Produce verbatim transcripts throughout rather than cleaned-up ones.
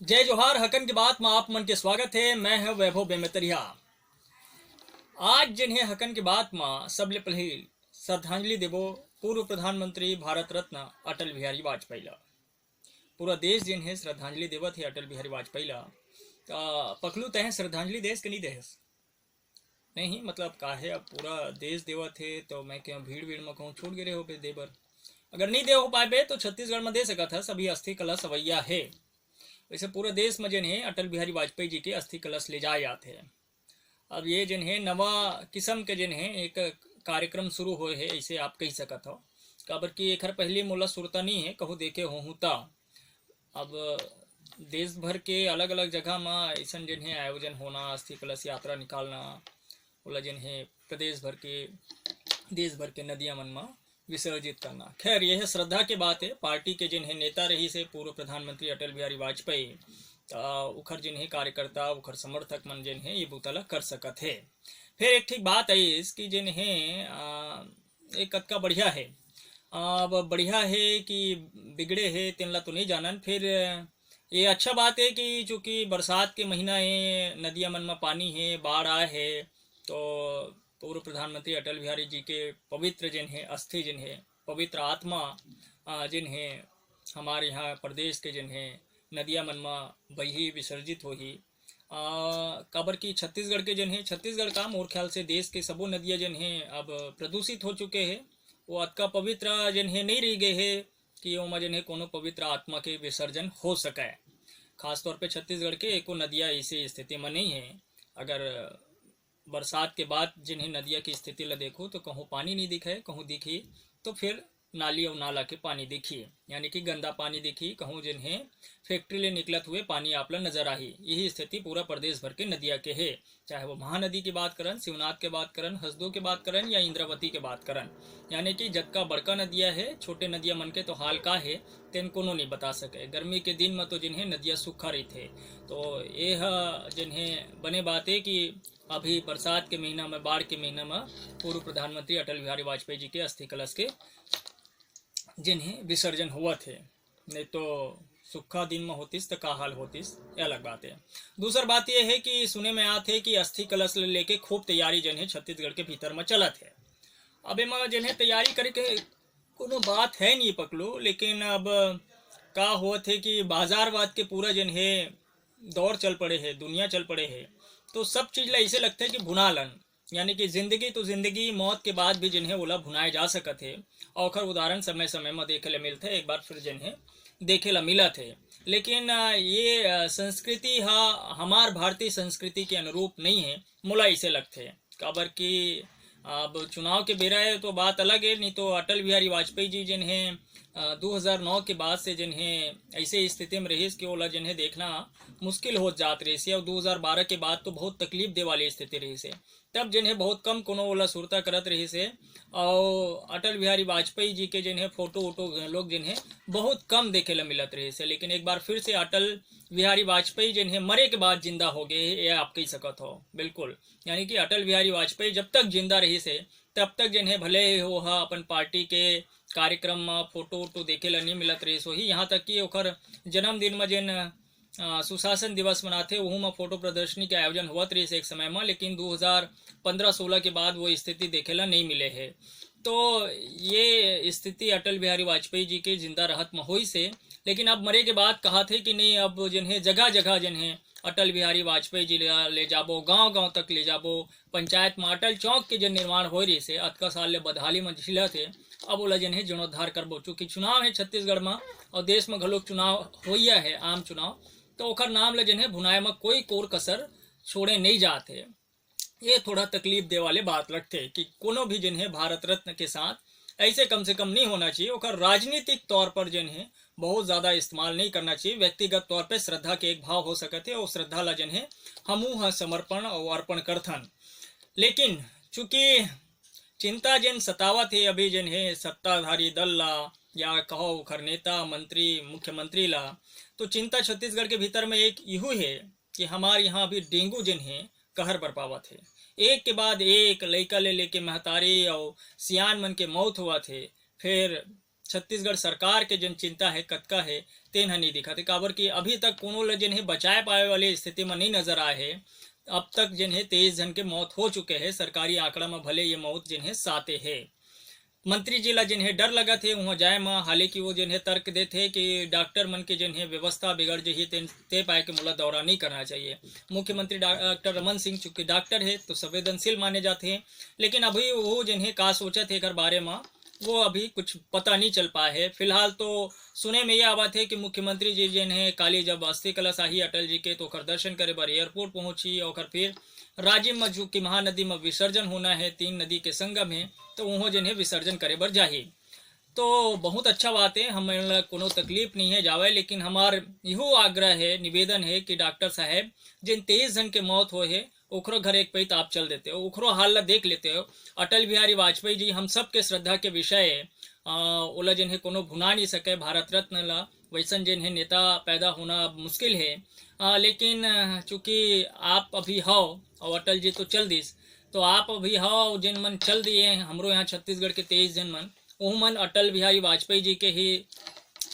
जय जोहार, हकन के बात म आप मन के स्वागत हे। मैं हूं वैभव बेमेतरिया। आज जेन हे हकन के बात म सबले पहले श्रद्धांजलि देबो पूर्व प्रधानमंत्री भारत रत्न अटल बिहारी वाजपेयी ला। पूरा देश जेन हे श्रद्धांजलि देवत हे अटल बिहारी वाजपेयी ला। त पकलू, तैं श्रद्धांजलि देस के नहीं देस? नहीं, मतलब, काहे, अब पूरा देश देवत हे, तो मैं कहूँ भीड़ भीड़ में कहूँ छूट गे रहे हो बे दे बर। अगर नहीं दे हो पाए बे, तो छत्तीसगढ़ में दे सकत हस, अभी अस्थि कलश अवैया हे। वैसे पूरा देश में जेन हे अटल बिहारी वाजपेयी जी के अस्थि कलश ले जाए जात हे। अब ये जेन हे नवा किस्म के जेन हे एक कार्यक्रम शुरू होए हे, ऐसे आप कह सकत हो, काबर कि एखर पहली मोला सुरता नहीं है, कहूँ देखे होहूँ ता। अब देश भर के अलग-अलग जगह म अइसन जेन हे आयोजन होना, अस्थि कलश यात्रा निकालना, ओला जेन हे प्रदेश भर के, देश भर के नदिया मन म विसर्जित करना। खैर, यह श्रद्धा के बात है। पार्टी के जेन हे नेता रहिस हे पूर्व प्रधानमंत्री अटल बिहारी वाजपेयी, त उखर जेन हे कार्यकर्ता, उखर समर्थक मन जेन हे ये बूता ला कर सकत हे। फिर एक ठीक बात आइस कि जेन हे, आ, ये कतका बढ़िया हे। अब बढ़िया हे कि बिगड़े हे, तेन ला तो नहीं जानन। फिर ये अच्छा बात है कि चूंकि बरसात के महीना हे, नदिया मन म पानी हे, बाढ़ आए हे, तो पूर्व प्रधानमंत्री अटल बिहारी जी के पवित्र जेन हे अस्थि, जेन हे पवित्र आत्मा, आ, जेन हे हमारे यहाँ प्रदेश के जेन हे नदिया मन म बही, विसर्जित होही। आ, काबर कि छत्तीसगढ़ के जेन हे, छत्तीसगढ़ का मोर ख्याल से देश के सबो नदिया जेन हे अब प्रदूषित हो चुके हे। वो अतका पवित्र जेन हे नहीं रह गए हे कि ओमा जेन हे कोनो पवित्र आत्मा के विसर्जन हो सके। खासतौर पे छत्तीसगढ़ के एको नदिया ऐसी स्थिति में नहीं है। अगर बरसात के बाद जेन हे नदिया की स्थिति ला देखो, तो कहूँ पानी नहीं दिखे, कहूँ दिखी तो फिर नाली अउ नाला के पानी दिखी, यानी कि गंदा पानी दिखी, कहूँ जेन हे फैक्ट्री ले निकलत हुए पानी आप ला नजर आही। यही स्थिति पूरा प्रदेश भर के नदिया के हे, चाहे वो महानदी की बात करन, शिवनाथ के बात करन, हसदो के बात करन या इंद्रावती के बात करन। यानी कि जतका बड़का नदिया हे, छोटे नदिया मन के तो हाल का हे, तेन कोनो नहीं बता सके। गर्मी के दिन म तो जेन हे नदिया सूखा रहिथे, तो ये ह जेन हे बने बात हे कि अभी बरसात के महीना में, बाढ़ के महीना में पूर्व प्रधानमंत्री अटल बिहारी वाजपेयी जी के अस्थि कलश के जेन हे विसर्जन होवत हे, नहीं तो सुक्खा दिन में होतिस त का हाल होतिस, ये अलग बात है। दूसर बात ये है कि सुने में आत है कि अस्थि कलश ले लेके खूब तैयारी जेन हे छत्तीसगढ़ के भीतर में चलत है। अब एमा जेन हे तैयारी करे के कोनो बात है नहीं पकलो, लेकिन अब का होत है कि बाजारवाद के पूरा जेन हे दौर चल पड़े है, दुनिया चल पड़े है, तो सब चीज ला ऐसे लगथे कि भुना लन, यानी कि जिंदगी तो जिंदगी, मौत के बाद भी जेन हे ओला भुनाए जा सकत हे। और ओखर उदाहरण समय समय में देखे ले मिलथे, एक बार फिर जेन हे देखे ला मिलत हे। लेकिन अ, ये अ, संस्कृति हा हमार भारतीय संस्कृति के अनुरूप नहीं है, मोला ऐसे लगथे। काबर कि अब चुनाव के बेरा है तो बात अलग है, नहीं तो अटल बिहारी वाजपेयी जी जेन हे अ, दो हज़ार नौ के बाद से जेन हे ऐसे स्थिति में रहिस कि ओला जेन हे देखना मुश्किल होत जात रहिस हे। और दो हज़ार बारह के बाद तो बहुत तकलीफ दे वाली स्थिति रहिस हे, तब जेन हे बहुत कम कोनो ओला सुरता करत रहिस हे। और अटल बिहारी वाजपेयी जी के जेन हे फोटो वोटो लोग जेन हे बहुत कम देखे ला मिलत रहिस हे, लेकिन एक बार फिर से अटल बिहारी वाजपेयी जेन हे मरे के बाद जिंदा हो गए, ये आप कह सकत हो बिल्कुल। यानी कि अटल बिहारी वाजपेयी जब तक जिंदा रहिस हे, तब तक जेन हे भले ही वो ह अपन पार्टी के कार्यक्रम म फोटो वोटो देखे ला नहीं मिलत रहिस होही। यहाँ तक कि ओकर जन्मदिन म जेन अ, सुशासन दिवस मनाथे, वहू म फोटो प्रदर्शनी के आयोजन होवत रहिस एक समय म, लेकिन दो हज़ार पन्द्रह सोलह के बाद वो स्थिति देखे ला नहीं मिले हे। तो ये स्थिति अटल बिहारी वाजपेयी जी के जिंदा रहत म होइस हे। लेकिन अब मरे के बाद कहाथे कि नहीं, अब जेन हे जगह जगह जेन हे अटल बिहारी वाजपेयी जी ला ले जाबो, गांव गांव तक ले जाबो, पंचायत म अटल चौक के जेन निर्माण होए रहिस हे, अतका साल ले बदहाली म झिलत हे, अब ओला जेन हे जीर्णोद्धार करबो। चूंकि चुनाव हे छत्तीसगढ़ म और देश म घलोक चुनाव होइया हे, आम चुनाव, तो ओखर नाम ल जेन हे भुनाए म कोई कोर कसर छोड़े नहीं जात हे। ये थोड़ा तकलीफ दे वाले बात लगथे कि कोनो भी जेन हे भारत रत्न के साथ ऐसे कम से कम नहीं होना चाहिए। ओकर राजनीतिक तौर पर जेन हे बहुत ज्यादा इस्तेमाल नहीं करना चाहिए। व्यक्तिगत तौर पे श्रद्धा के एक भाव हो सकत हे, और श्रद्धा ला जेन हे हमू ह समर्पण और अर्पण करथन। लेकिन चूंकि चिंता जेन सतावत हे अभी जेन हे सत्ताधारी दल ला या कहो ओखर नेता, मंत्री, मुख्यमंत्री ला, तो चिंता छत्तीसगढ़ के भीतर में एक इहू हे कि हमार यहाँ अभी डेंगू जेन हे कहर बरपावत हे। एक के बाद एक लइका ले लेके महतारी और सियान मन के मौत होवत हे। फिर छत्तीसगढ़ सरकार के जेन चिंता हे, कतका हे, तेन ह नइ दिखत हे, काबर कि अभी तक कोनो ल जेन हे बचाए पाए वाले स्थिति म नइ नजर आए हे। अब तक जेन हे तेईस झन के मौत हो चुके हे, सरकारी आंकड़ा म भले ये मौत जेन हे साते हे। मंत्री जी ला जेन हे डर लगत हे उहाँ जाए म, हालांकि वो जेन हे तर्क देथे कि डॉक्टर मन के जेन हे व्यवस्था बिगड़ जही, तेन, ते पाए के मोला दौरा नहीं करना चाहिए। मुख्यमंत्री डॉक्टर रमन सिंह चूंकि डॉक्टर हे तो संवेदनशील माने जाथे, लेकिन अभी वो जेन हे का सोचत हे एकर बारे म, वो अभी कुछ पता नहीं चल पाए हे। फिलहाल तो सुने में ये आवत हे कि मुख्यमंत्री जी जेन हे काली जब अस्थि कलश आही अटल जी के, तो ओकर दर्शन करे बर एयरपोर्ट पहुंची, ओकर फिर राजिम म, जो कि महानदी म विसर्जन होना हे, तीन नदी के संगम हे, तो उहों जेन हे विसर्जन करे बर जाही। तो बहुत अच्छा बात हे, हमन ला कोनो तकलीफ नहीं हे जावय, लेकिन हमार इहो आग्रह हे, निवेदन हे कि डॉक्टर साहेब, जिन तेईस जन के मौत होए हे, ओखरो घर एक पइत आप चल देते हो, ओखरो हाल ला देख लेते हो। अटल बिहारी वाजपेयी जी हम सबके श्रद्धा के विषय हे। अ, ओला जेन हे कोनो भुना नहीं सके, भारत रत्न ला, वैसन जेन हे नेता पैदा होना अब मुश्किल हे। अ, लेकिन, अ, चूंकि आप अभी हव और अटल जी तो चल दिस, तो आप अभी हव, जेन मन चल दिए, हमरो यहाँ छत्तीसगढ़ के तेईस जन मन, ओहू मन अटल बिहारी वाजपेयी जी के ही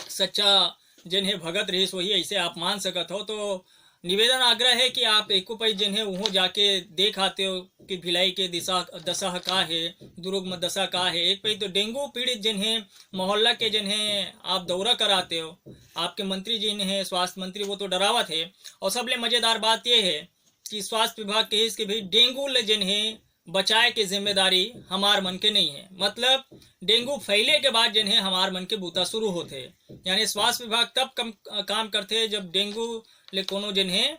सच्चा जेन हे भगत रहिस, वही ऐसे आप मान सकत हो। तो निवेदन आग्रह हे कि आप एको पइत जेन हे उहों जाके देख आते हो कि भिलाई के दिशा, दशा का हे, दुर्ग में दशा का हे। एक पइत तो डेंगू पीड़ित जेन हे मोहल्ला के जेन हे आप दौरा कराते हो, आपके मंत्री जी ने हे, स्वास्थ्य मंत्री, वो तो डरावत हे। और सबले मजेदार बात ये हे कि स्वास्थ्य विभाग कहिस कि भाई डेंगू ले जेन हे बचाए के जिम्मेदारी हमार मन के नहीं हे। मतलब डेंगू फैले के बाद जेन हे हमार मन के बूता शुरू होथे, यानी स्वास्थ्य विभाग तब कम काम करथे जब डेंगू ले कोनो जेन हे, अ,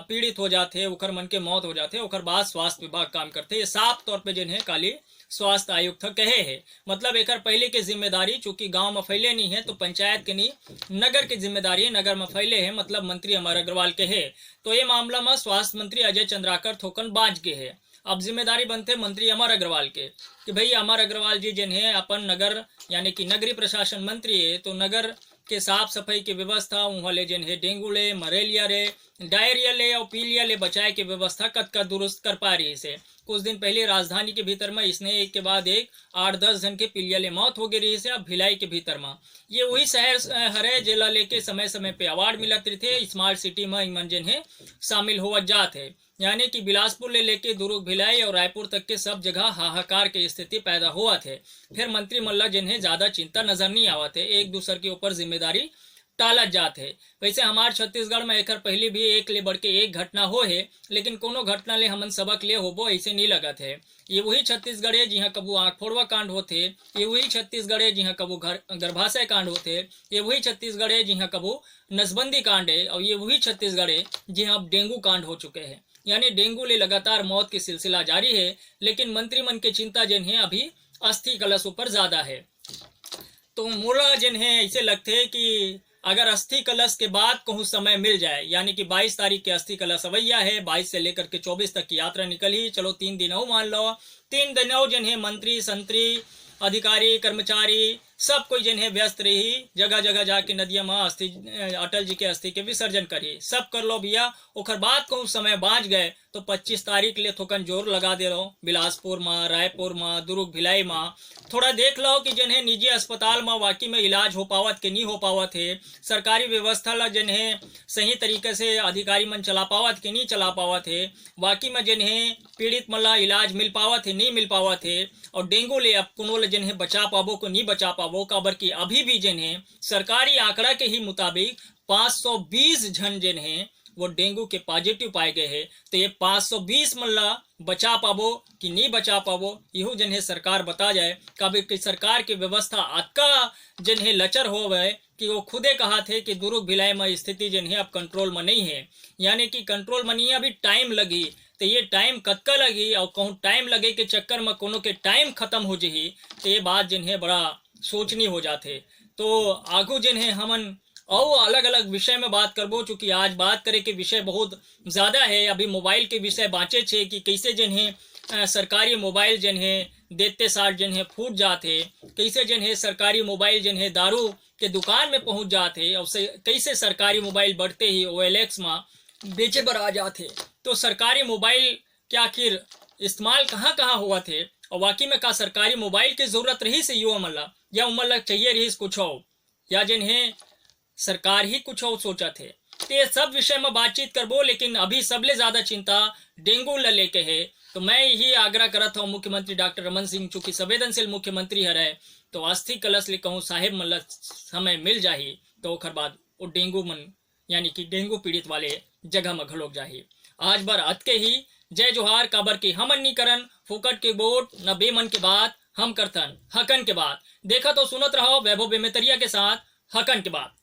पीड़ित हो जाथे, ओकर मन के मौत हो जाथे, ओकर बाद स्वास्थ्य विभाग काम करथे। ये साफ तौर पे जेन हे काली स्वास्थ्य आयुक्त ह कहे हे। मतलब एकर पहले के जिम्मेदारी चूंकि गांव में फैले नहीं हे तो पंचायत के नहीं, नगर के जिम्मेदारी नगर में फैले हे, मतलब मंत्री अमर अग्रवाल के हे। तो ये मामला में स्वास्थ्य मंत्री अजय चंद्राकर थोकन बांच गए हे। अब जिम्मेदारी बनथे मंत्री अमर अग्रवाल के कि भाई अमर अग्रवाल जी जेन हे अपन नगर यानी कि नगरीय प्रशासन मंत्री हे, तो नगर के साफ सफाई के व्यवस्था, उहाँ ले जेन हे डेंगू ले, मलेरिया रे, डायरिया ले और पीलिया ले बचाए के व्यवस्था कतका दुरुस्त कर पा रहिस हे। कुछ दिन पहले राजधानी के भीतर में इसने एक के बाद एक आठ दस जन के पीलिया ले मौत हो गई रहिस हे। अब भिलाई के भीतर में ये वही शहर, अ, हरे जेला लेके समय समय पे अवार्ड मिलत रहिथे, स्मार्ट सिटी में इमन जेन हे शामिल होवत जात हे। यानी कि बिलासपुर ले लेके दुर्ग, भिलाई और रायपुर तक के सब जगह हाहाकार के स्थिति पैदा होवत हे। फिर मंत्री मन ला जेन हे ज्यादा चिंता नजर नहीं आवत हे, एक दूसर के ऊपर जिम्मेदारी टालत जात हे। वैसे हमार छत्तीसगढ़ में एकर पहली भी एक ले बढ़ के एक घटना हो हे, लेकिन कोनो घटना ले हमन सबक ले होबो ऐसे नहीं लगत हे। ये वही छत्तीसगढ़ हे जिहाँ कभू आँख फोड़वा कांड होथे, ये वही छत्तीसगढ़ हे जिहाँ कभू घर गर्भाशय कांड होथे, ये वही छत्तीसगढ़ हे जिहाँ कभू नसबंदी कांड हे और ये वही छत्तीसगढ़ हे जिहाँ अब डेंगू कांड हो चुके हे। यानी डेंगू ले लगातार मौत के सिलसिला जारी हे, लेकिन मंत्री मन के चिंता जेन हे अभी अस्थि कलश ऊपर ज्यादा हे। तो मोला जेन हे ऐसे लगथे कि अगर अस्थि कलश के बाद कहूँ समय मिल जाए, यानी कि बाईस तारीख के अस्थि कलश अवैया हे, बाईस से लेकर के चौबीस तक की यात्रा निकलही, चलो तीन दिन अउ मान लो, तीन दिन अउ जेन हे मंत्री संत्री, अधिकारी कर्मचारी सब कोई जेन हे व्यस्त रही, जगह जगह जाके नदिया में अस्थि, अटल जी के अस्थि के विसर्जन करी, सब कर लो भैया। ओकर बाद कहूँ समय बाँच गए तो पच्चीस तारीख ले थोकन जोर लगा दे रहो, बिलासपुर मा, रायपुर मा, दुर्ग भिलाई मा। थोड़ा देख लो कि जेन हे निजी अस्पताल मा वाकई में इलाज हो पावत के नहीं हो पावत हे, सरकारी व्यवस्था ला जेन हे सही तरीके से अधिकारी मन चला पावत के नहीं चला पावत हे, वाकई में जेन हे पीड़ित मन ला इलाज मिल पावत हे, नहीं मिल पावत हे, और डेंगू ले अब कोनो ले जेन हे बचा पाबो को नहीं बचा पाबो, काबर कि अभी भी जेन हे सरकारी आंकड़ा के ही मुताबिक पाँच सौ बीस झन जेन हे वो डेंगू के पॉजिटिव पाए गए हे। तो ये पाँच सौ बीस मन ला बचा पाबो कि नहीं बचा पाबो, यहू जेन हे सरकार बता जाए, काबर कि सरकार की व्यवस्था अतका जेन हे लचर होवे कि वो खुदे कहाथे कि दुर्ग भिलाई में स्थिति जेन हे अब कंट्रोल में नहीं हे, यानी कि कंट्रोल में नहीं हे, अभी टाइम लगी। तो ये टाइम कतका लगी और कहूँ टाइम लगे के चक्कर में कोनो के टाइम खत्म हो जही, तो ये बात जेन हे बड़ा सोचनी हो जाथे। तो आगू जेन हे हमन अउ अलग-अलग विषय में बात करबो, चूंकि आज बात करे के विषय बहुत ज्यादा हे। अभी मोबाइल के विषय बाँचे छे कि कैसे जेन हे, अ, सरकारी मोबाइल जेन हे देते साथ जेन हे फूट जात हे, कैसे जेन हे सरकारी मोबाइल जेन हे दारू के दुकान में पहुँच जात हे, और से, कैसे सरकारी मोबाइल बढ़ते ही ओएलएक्स मा बेचे बर आ जात हे। तो सरकारी मोबाइल के आखिर इस्तेमाल कहाँ-कहाँ होवत हे, और वाकई में का सरकारी मोबाइल के जरूरत रहिस हे युवा मन ला? या उमन ला चाहिए रहिस कुछ अउ, या जिन्हें सरकार ही कुछ अउ सोचत हे। ते सब विषय म बातचीत करबो, लेकिन अभी सबले ज्यादा चिंता डेंगू ल लेके हे। तो मैं यही आग्रह करत हूँ मुख्यमंत्री डॉक्टर रमन सिंह, चूंकि संवेदनशील मुख्यमंत्री हरय, तो अस्थि कलश ले कहूँ साहेब मन ल समय मिल जाही, तो ओखर बाद वो डेंगू मन यानी कि डेंगू पीड़ित वाले जगह म घलोक जाही। आज बर अतके ही। जय जोहार। काबर कि हमन नी करन फोकट के वोट, न बेमन के बात, हम करथन हकन के बात। देखत अउ सुनत रहो वैभव बेमेतरिया के साथ हकन के बात।